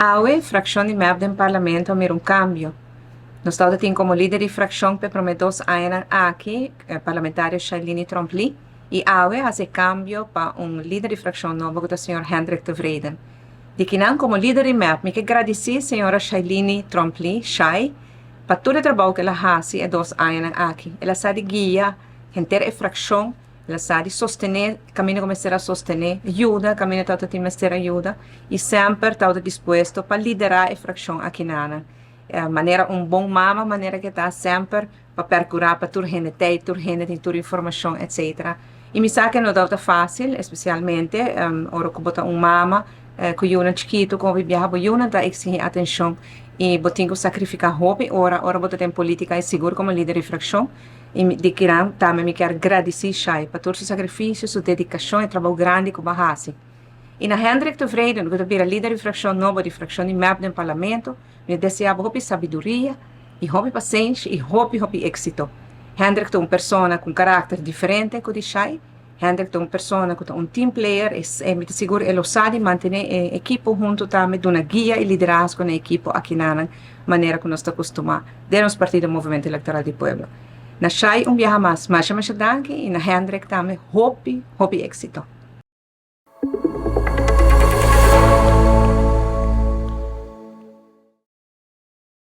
Awe, fraccion di MEP den Parlamento a mira un cambio. Nos tabata tin como lider di fraccion p'e prome dos añanan aki, parlamentario Shailiny Tromp-Lee, y awe a haci e cambio pa un lider di fraccion nobo cu ta señor Hendrik Tevreden. Di kinan como lider di MEP mi ke gradici señora Shailiny Tromp-Lee, Shai, pa tur e trabou cu el a haci e dos añanan aki. El a sa di guia henter e fraccion. El a sa di sostené kaminda ku mester a sostené, yuda kaminda tabata tin mester a yuda i semper tabata dispuesto pa liderá e frakshon akinanan. Manera un bon mama manera ke ta semper pa perkurá pa tur hende tei, tur hende tin tur informashon etsetera. I mi sa ke no tabata fásil, espesialmente ora ku bo ta un mama ku yunan chikitu ku hopi biaha bo yunan ta eksigí atenshon i bo tin ku sakrifiká hopi ora ora bo ta den polítika i sigur komo lider di frakshon. I mi di kiran tambe mi kier gradisí Shai pa tur su sakrifisio, su dedikashon, e trabou grandi ku bo a hasi. I na Hendrik Tevreden, ku ta bira lider di frakshon nobo di frakshon di mep den parlamento, mi ta deseá bo hopi sabiduria i hopi pasenshi i hopi hopi éksito. Hendrik ta un persona ku un karakter diferente ku di Shai. Hendrik ta un persona ku ta un team player i mi ta sigur e lo sa di mantené e ekipo huntu tambe, duna guia i liderazgo na e ekipo akinanan manera ku nos ta kustumá den nos partido Movimento Electoral di Pueblo. Na Shai un biaha mas, masha masha danki i na Hendrik tambe hopi hopi éksito.